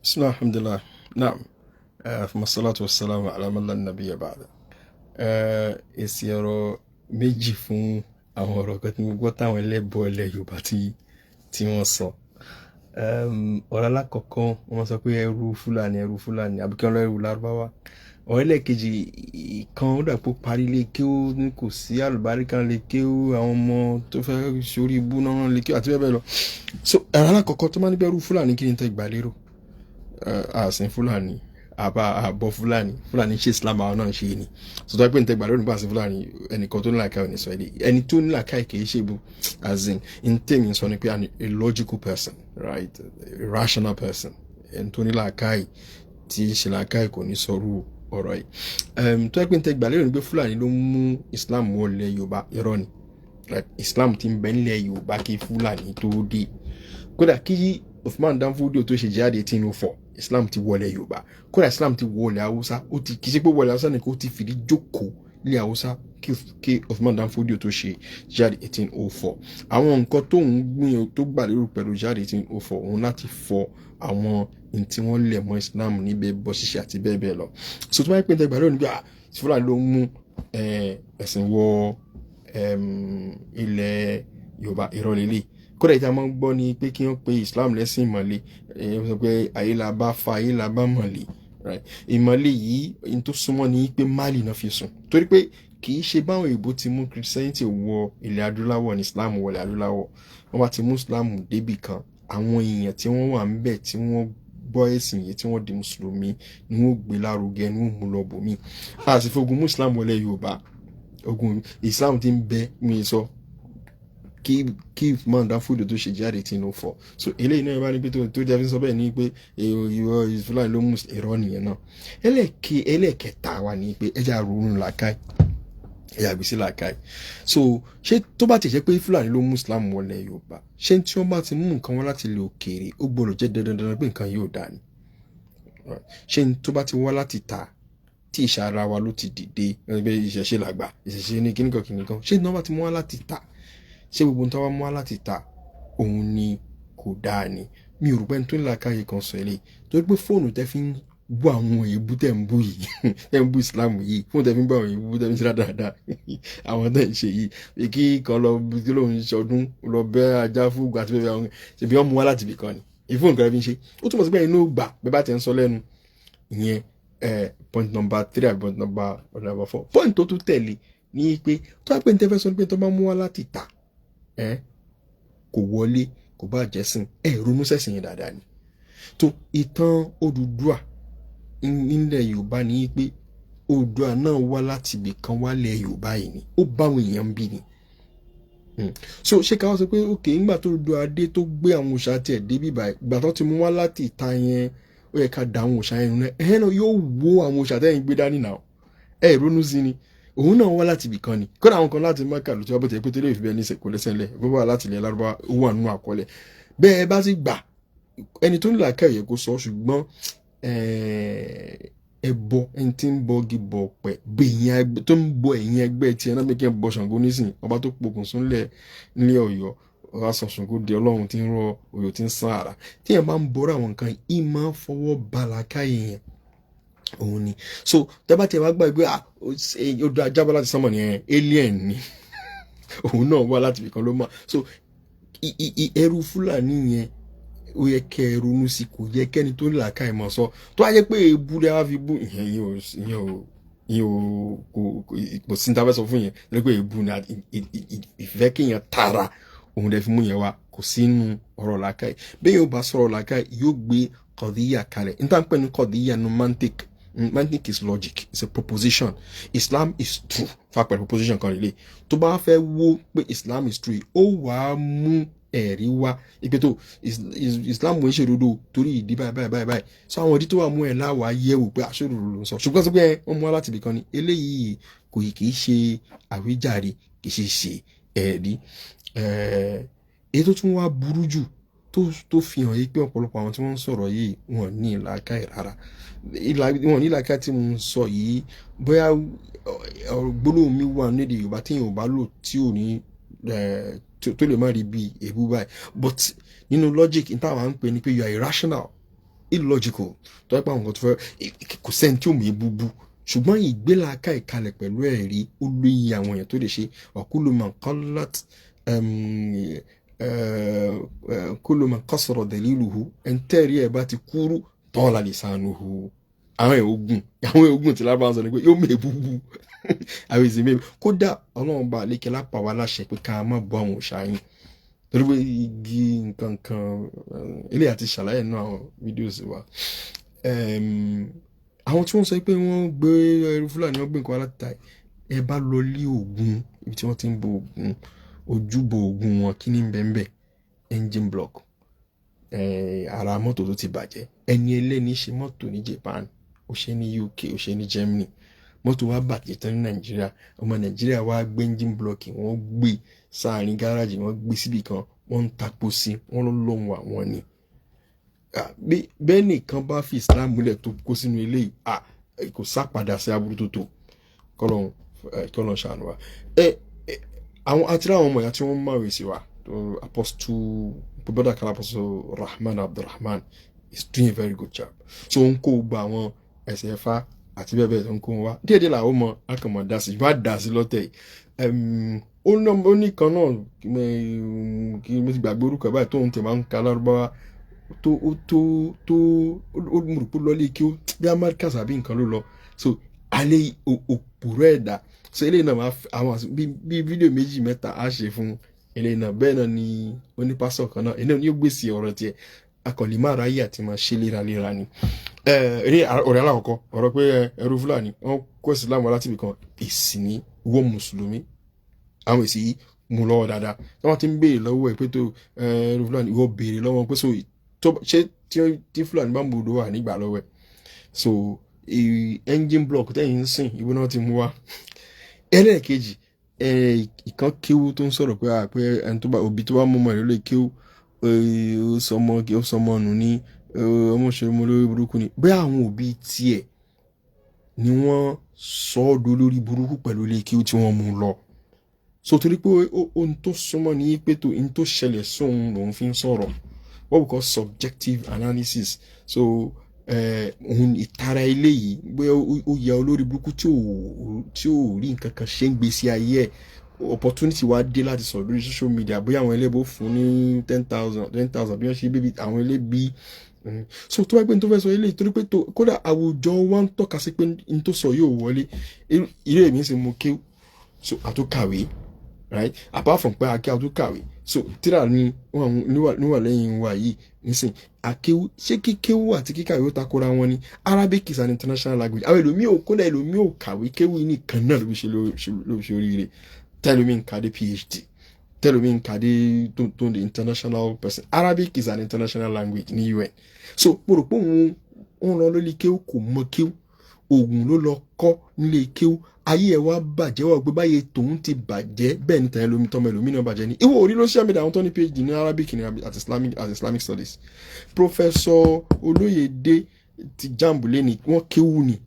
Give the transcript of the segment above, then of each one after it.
Bismillah, alhamdulillah. Naam. Thumma salatu wassalamu ala man la nabiyya ba'da. Èsì ọ̀rọ̀ méjì fún àwọn ọ̀rọ̀ kan tí mo gbọ́ táwọn ẹlẹ́bọ ilẹ̀ Yorùbá tí wọ́n sọ. Ọ̀rọ̀ alákọ̀ọ́kọ́, wọ́n sọ pé ẹrú Fúlàní, ẹrú Fúlàní, àbí kí wọ́n lọ ẹrú Lárúbáwá. Ọ̀rọ̀ ẹlẹ́ẹ̀kejì kan, ó dà pé ó parí lé kí ó ní kò sí àlùbáríkà lé kí ó àwọn ọmọ tó fẹ́ sórí ibú náà lé kí ó àti bẹ́ẹ̀ bẹ́ẹ̀ lọ. So ọ̀rọ̀ alákọ̀ọ́kọ́ tó máa ń ní pé ẹrú Fúlàní, kí ni tẹ́ gbà lérò? Àsìn Fúlàní, àbá àbọ̀ Fúlàní, Fúlàní ṣe Islam, àwọn náà ṣe ni. So tó bá pè ní tẹ́ gbà lérò nípa àsìn Fúlàní, ẹnìkan tó ní làákàyè ò ní sọ ẹni tó ní làákàyè kì í ṣe bu, as in tèmi sọ ni pé a logical person, right, a rational person, ẹni tó ní làákàyè tí í ṣe làákàyè kò ní sọrú ọ̀rọ̀ yìí. Tó bá pè ní tẹ́ gbà lérò ní pé Fúlàní ló mú Islam wọlé Yorùbá, irọ́ ni. Like, Islam ti ń bẹ nílẹ̀ Yorùbá kí Fúlàní tó dé. Kódà kí Uthman Dan Fodio tó ṣe jihad 1804, Islam ti wọlé Yorùbá. Kódà Islam ti wọlé Haúsá, ó ti kì í ṣe pé wọlé Haúsá nìkan, ó ti fìdí jókòó ilé Haúsá kí Uthman Dan Fodio tó ṣe jihad 1804. Àwọn nǹkan tó ń gbìyànjú tó gbà lérò pẹ̀lú jihad 1804, òun láti fọ àwọn ohun tí wọ́n lẹ̀ mọ́ Islam níbẹ̀ bọ́ ṣíṣe àti bẹ́ẹ̀ bẹ́ẹ̀ lọ. So tó bá yẹ pé tẹ́ gbà lérò nígbà Fúlàní ló mú ẹ̀sìn wọ ilẹ̀ Yorùbá, irọ́ lélẹ̀. Kódà ìta máa ń gbọ́ ni pé kí wọ́n pe Islam lẹ́sìn ìmọ̀le, wọ́n sọ pé ayé la bá fa, ayé la bá mọ̀lé, right? Ìmọ̀le yìí, ní tó súnmọ́ ni pé Mali náà fi sùn, torí pé kì í ṣe báwọn òyìnbó ti mú Christianity wọ ilẹ̀ adúláwọ̀ ní Islam wọ ilẹ̀ adúláwọ̀. Wọ́n bá ti mú Islam débì kan, àwọn èèyàn tí wọ́n wà ńbẹ̀ tí wọ́n gbọ́ ẹ̀sìn yìí, tí wọ́n di mùsùlùmí, ni wọ́n gbé lárugẹ, ni wọ́n mú lọ bòmí. A sì fogun mú Islam wọlé Yorùbá. Ogun Islam ti ń bẹ mi sọ kí Usman Dan Fodio tó ṣe jihad 1804. So eléyìí náà bá ní pé tó jẹ́ fi sọ bẹ́ẹ̀ ni pé ìwọ Fúlàní ló mú, irọ́ nìyẹn náà. Ẹlẹ́ẹ̀kẹta wa ni pé ẹja ronú làákàyè, ẹ̀yà gbèsè làákàyè. So ṣé tó bá ti jẹ́ pé Fúlàní ló mú Islam wọlé Yorùbá, ṣé tí wọ́n bá ti mú nǹkan wọn láti ilẹ̀ òkèèrè, ó gbọ́dọ̀ jẹ́ dandan dandan pé nǹkan yóò dáa ni? Ṣé tó bá ti wá láti ta tí ìṣara wa ló ti dìde pé ìṣẹ̀ṣe làgbà, ìṣẹ̀ṣe ní kíníkan kíníkan, ṣé tí wọ́n bá ti mú wá láti ta, ṣé gbogbo nǹkan wá mú wá láti ta òun ni kò dáa ni? Mi ò rò pé ẹni tó ń làákàyè kan sọ eléyìí, torí pé fóònù tẹ́ fi ń bú àwọn èébú tẹ́ ń bú yìí, tẹ́ ń bú Islam yìí, fóònù tẹ́ fi ń bú àwọn èébú tẹ́ fi ń ṣe dáadáa, àwọn tẹ́ ń ṣe yìí, kí kan lọ kí lóun ṣọdún lọ bẹ́ ajá fún àti bẹ́ẹ̀ àwọn ṣèbí wọ́n mú wá láti ibì kan ni. Ìfóònù kan fi ń ṣe, ó túmọ̀ sí pé inú gbà bẹ́ẹ̀ bá ti ń sọ lẹ́nu ìyẹn. Point number three àbí point number four. Point tó tún tẹ̀lé ní pé tó bá pé ní tẹ́fẹ́ sọ pé tó bá mú wá láti ta kò wọlé, kò bá jẹ́sìn, ẹ ronú sẹ́sìn yẹn dáadáa ni. Tó ìtàn Odùduwà nílẹ̀ Yorùbá ní pé Oòduà náà wá láti ibì kan wálẹ̀ Yorùbá yìí ni, ó bá àwọn èèyàn ń bí ni. So ṣé ká wá sọ pé ok, nígbà tó Oòduà dé, tó gbé àwọn òòṣà tiẹ̀ dé bíbá, ìgbà tó ti mú wá láti ìta yẹn, ó yẹ ká da àwọn òòṣà yẹn nù? Ẹ̀ náà yóò wó àwọn òòṣà tẹ́yìn gbé dání náà. Ẹ̀ ronú sí ni, òun náà wá láti ibì kan ni. Kódà àwọn kan láti Mákà ló ti wá, bó ti yẹ pé tó lè fi bẹ́ẹ̀ ní kò lẹ́sẹ̀ ńlẹ̀ bó wà láti ilẹ̀ Lárúbáwá, ó wà nínú àkọọ́lẹ̀ bẹ́ẹ̀. Bá ti gbà ẹni tó ní làákàyè kó sọ, ṣùgbọ́n ẹbọ, ẹni tí ń bọ igi bọ pẹ gbẹ̀yìn tó ń bọ ẹ̀yìn ẹgbẹ́ tiẹ̀ náà, bí kí n bọ Ṣàngó nísìn, ọba tó pokùn súnlẹ̀ nílé Ọ̀yọ́, ọba sọ Ṣàngó di Ọlọ́run tí ń rọ òyò tí ń sán àrà. Tí yẹn bá ń bọ̀rọ̀ àwọn nǹkan yìí, máa ń fọwọ́ ba làákàyè yẹn òun ni. So tẹ́bá tí ẹ bá gbàgbé odò ajábọ́ láti sánmọ̀ nìyẹn, alien ni òun náà wá láti ibìkan ló mọ̀. So ẹrú Fúlàní yẹn, ó yẹ kẹ́ ẹ ronú sí, kò yẹ kẹ́ni tó làákàyè mọ̀ sọ. Tó wá jẹ́ pé èébú lẹ́ wá fi bú ìyẹn, ìyẹn ò kò sí ní ta fẹ́ sọ fún yẹn lórí pé èébú ni. Ìfẹ́ kéèyàn tara òun lè fi mú yẹn wá, kò sínú ọ̀rọ̀ làákàyè. Bẹ́ẹ̀ yóò bá sọ̀rọ̀ làákàyè, yóò gbé kọ̀díyà kalẹ̀. Níta ń pè ní kọ̀díyà ní mantik. Mantik is logic, it's a proposition. Islam is true, fapẹ̀ proposition kan lè tó bá fẹ́ wó pé Islam is true, ó wàá mú ẹ̀rí wá ìpè tó Islam ń ṣe òdodo torí ìdí báyìí báyìí báyìí báyìí. So àwọn ìdí tó wà mú ẹ̀ láwàá yẹ̀wò pé aṣọ́rò ló ń sọ, ṣùgbọ́n sọ pé wọ́n mú wá láti ibìkan ni, eléyìí kò kì í ṣe àwíjàre, kì í ṣe ṣe ẹ̀rí. Èyí tó tún wá burú jù tó fi hàn yìí pé ọ̀pọ̀lọpọ̀ àwọn tí wọ́n ń sọ̀rọ̀ yìí, wọ́n ní ìlàkàyè rárá, wọ́n ní ìlàkàyè tí mo ń sọ yìí. Bóyá gbólóhùn mi wà nídìí Yorùbá tí èèyàn ò bá lò tí ò ní tó lè má rí bí èébú báyìí, but nínú logic ní táwọn à ń pè ní pé you are irrational. illogical, tó yẹ pé àwọn nǹkan tó fẹ́, kò sẹ́ni tí ò mọ̀ ebúbú, ṣùgbọ́n ìgbélaka ìkalẹ̀ pẹ̀lú ẹ̀rí, ó lóye àwọn èèyàn tó lè ṣe. Ọ̀kúlù man qallat, kullu man qasara daliluhu, ẹ̀ńtẹ́rì ẹ̀ bá ti kúrú tala lisanuhu. Àwọn ẹ̀ ogun, àwọn ẹ̀ ogun tí lábàá sọ ni pé yóò mọ̀ ebúbú, àwọn èsì mẹ́rin. Kódà Ọlọ́run bá lékè lápá wa láṣẹ pé ká má bọ́ àwọn òòṣà yín, torí pé igi nǹkan kan eléyà ti ṣàlàyé nínú àwọn videos wa. Àwọn tí wọ́n sọ pé wọ́n gbé ẹrú Fúlàní, wọ́n gbé nǹkan wá láti ta, ẹ bá lọ lé Ògún, ibi tí wọ́n ti ń bo Ògún, ojúbọ Ògún wọn, kí ní bẹ́ẹ̀? Engine block ara mọ́tò tó ti bàjẹ́. Ẹni ẹlẹ́ni ṣe mọ́tò ní Japan, ó ṣe ní UK, ó ṣe ní Germany. Mọ́tò wa bàjẹ́ tán ní Nàìjíríà, ọmọ Nàìjíríà wa gbé engine block, wọ́n gbé sáàrin gáràjì, wọ́n gbé síbì kan, wọ́n ń tapo sí wọ́n ló lóhun àwọn ni. Bẹ́ẹ̀ nìkan bá fi Islam múlẹ̀ tó kó sínú eléyìí, kò sápadà sí aburú tó tó. Kọ́lọ́n ṣàánú wa. Àwọn àti àwọn ọmọ ìyá tí wọ́n máa sí wa, Apostle, brother kan, Apostle Rahman Abdulrahman is doing a very good job. So ó ń kó gbogbo àwọn ẹsẹ̀ ẹ̀fà àti bẹ́ẹ̀ bẹ́ẹ̀ tó ń kó wọn wá díẹ̀ díẹ̀ làwọn ọmọ akànmọ̀ dá sí, bá dá sí lọ́tẹ̀ yìí. Ó ní kan náà kí mo ti gbàgbé orúkọ báyìí, tóun tẹ̀ máa ń ka Lárúbáwá tó tó tó, ó mú rò pé lọ́lé kí ó bí Amẹ́ríkà àbí nǹkan ló lọ. So alẹ́ òpùrọ̀ ẹ̀dá. So eléyìí náà máa àwọn bí fídíò méjì mẹ́ta á ṣe fún eléyìí náà. Bẹ́ẹ̀ náà ni onípásọ̀ kan náà, eléyìí yóò gbèsè ọ̀rọ̀ tiẹ̀, akọ̀lì má ráyè àti máa ṣe léraléra ni. Eré ọ̀rẹ́ alákọ̀ọ́kọ́, ọ̀rọ̀ pé ẹrú Fúlàní wọ́n kó Ìsìlámù wá láti ibì kan, èsì ní wọ́n mùsùlùmí. Àwọn èsì yìí mú lọ́wọ́ dáadáa tí wọ́n ti ń béèrè lọ́wọ́ ẹ̀ pé tó ẹrú Fúlàní, ìwọ béèrè lọ́wọ́ pé so ṣé tí Fúlàní bá ń bòdó wà nígbà lọ́wọ́ ẹ̀, so engine block tẹ́yìn ń sìn, ìwé náà ti mú wá. Ẹlẹ́ẹ̀kejì, ìkan kéwú tó ń sọ̀rọ̀ pé pé ẹni tó bá òbí tó bá mú ọmọ rẹ̀ lè kéwú, ó sọmọ nù ní ọmọ ṣe ọmọ lórí burúkú ni. Bẹ́ẹ̀ àwọn òbí tiẹ̀ ni wọ́n sọ ọ́ do lórí burúkú pẹ̀lú ilé kéwú tí wọ́n mú lọ. So torí pé ohun tó súnmọ́ ní pé tó ohun tó ṣẹlẹ̀ sóhun lòun fi ń sọ̀rọ̀, what we call subjective analysis. So òun ìtara eléyìí, bóyá ó yẹ olórí burúkú tí ò rí nǹkan kan ṣe ń gbèsè ayé ẹ̀, opportunity wa dé láti sọ̀rọ̀ lórí social media, bóyá àwọn ẹlẹ́bọ̀ fún ní 10,000, 10,000, bí wọ́n ṣe bíbi àwọn ẹlẹ́bí. So tó bá gbé ní tó fẹ́ sọ eléyìí, torí pé tó kódà àwùjọ wa ń tọ́ka sí pé n tó sọ yóò wọlé. Ilé mi sì mú kí so àtúkàwé, right? Apart from pé akẹ́ àtúkàwé, so tíra ni níwà lẹ́yìn wa yìí nísìn akéwú. Ṣé kíkéwú àti kíkàwé ó takora wọn ni? Arabic is an international language. Àwọn ẹlòmíì ò, kódà ẹlòmíì ò kàwé, kéwú nìkan náà ló fi ṣe oríire. Tẹlómi ń kàdé PhD, tẹlómi ń kàdé tó the international person. Arabic is an international language ní UN. So mo rò pé òun ń lọ lórí kéwú, kò mọ kéwú, oògùn ló lọ kọ́ nílé kéwú. Ayé ẹ̀ wá bàjẹ́, wá gbé báyé tòun ti bàjẹ́, bẹ́ẹ̀ ni tẹ̀yẹ́ lómi tọ́mọ ẹlòmíì náà bàjẹ́ ni. Ìwọ orí ló ṣe àmì àwọn tó ní PhD ní Arabic ní at Islamic studies. Professor Olóyèdè ti JAMB lẹ́ni, wọ́n kéwú ni,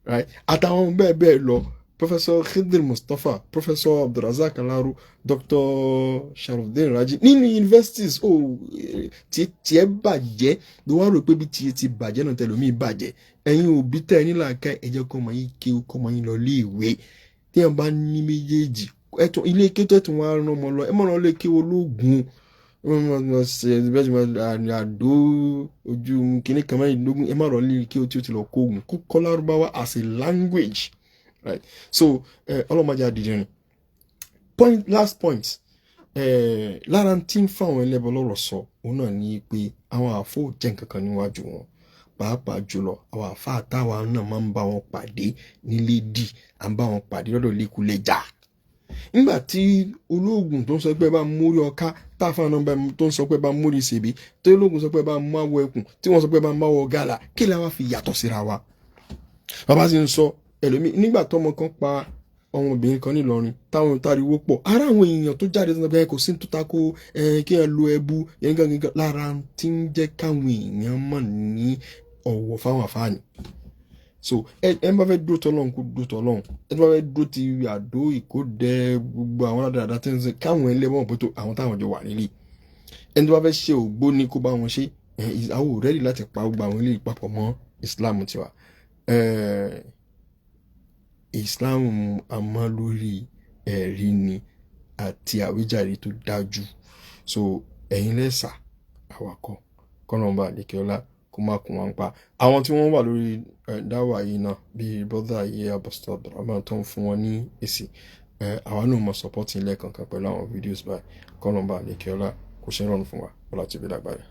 right? Àtàwọn bẹ́ẹ̀ bẹ́ẹ̀ lọ, Professor Khidir Mustapha, Professor Abdulrazak Alaru, Dr Sharafdin Raji nínú universities. Ó tí tiẹ̀ bàjẹ́ ló wá rò pé bí tiẹ̀ ti bàjẹ́ náà tẹlómi bàjẹ́. Ẹ̀yin òbí tẹ́ ẹ nílà ká ẹ jẹ́ kọ́ ọmọ yín kéwú, kọ́ ọmọ yín lọ ilé ìwé. Tí ẹ bá ní méjèèjì, ẹtùn ilé kéwú tẹ̀tún wá rán ọmọ lọ, ẹ mọ̀ lọ ilé kéwú ológun àdó ojú kìnnì kan mẹ́rìndínlógún, ẹ má rọ ilé kéwú tí ó ti lọ kó oògùn kó kọ́ Lárúbáwá as a language, right? So ọlọ́mọdé àdìdìrín. Point, last point, lára tí ń fún àwọn ẹlẹ́bọ lọ́rọ̀ sọ, òun náà ní pé àwọn àfọ jẹ́ nǹkan kan níwájú wọn, pàápàá jùlọ àwọn àfa àtàwa náà máa ń bá wọn pàdé nílé dì, à ń bá wọn pàdé lọ́dọ̀ lẹ́kùlẹ́jà. Nígbà tí olóògùn tó ń sọ pé ẹ bá mórí ọká, táfà náà tó ń sọ pé ẹ bá mórí sèbí, tó olóògùn sọ pé ẹ bá mú àwọ ẹkùn, tí wọ́n sọ pé ẹ bá mú àwọ gàlà, kí la wá fi yàtọ̀ síra wa? Bàbá sì ń sọ ẹlòmíì nígbà tọmọ kan pa ọmọbìnrin kan nílọrin, táwọn táriwo pọ̀, ara àwọn èèyàn tó jáde tó ń sọ pé kò sí tó tako kí ẹ lo ẹbu yẹn gangan, lára tí ń jẹ́ káwọn èèyàn mọ̀ ní ọ̀wọ̀ fáwọn àfáàní. So ẹ bá fẹ́ dúró tọ́lọ́run, kó dúró tọ́lọ́run. Ẹ bá fẹ́ dúró ti àdó ìkódẹ, gbogbo àwọn aládàáda tí ń sìn káwọn ẹlẹ́wọ̀n pé tó àwọn táwọn jọ wà nílé, ẹni tó bá fẹ́ ṣe ògbóni kó bá wọn ṣe. Àwọn ò ready láti pa gbogbo àwọn eléyìí papọ̀ mọ́ Islam tiwa. Islam àmọ́ lórí ẹ̀rí ni àti àwíjàre tó dájú. So ẹ̀yin lẹ́sà àwakọ̀ kọ́nọ̀mbà àdékẹ́ọ́lá kó má kún wọn pa. Àwọn tí wọ́n wà lórí dáwà yìí náà, bíi brother yìí, Apostle Abdulrahman, tó ń fún wọn ní èsì, àwa náà mọ̀ support ilẹ̀ kankan pẹ̀lú àwọn videos báyìí. Kọ́nọ̀mbà àdékẹ́ọ́lá kò ṣe rọrùn fún wa wọ́n láti bí lágbára.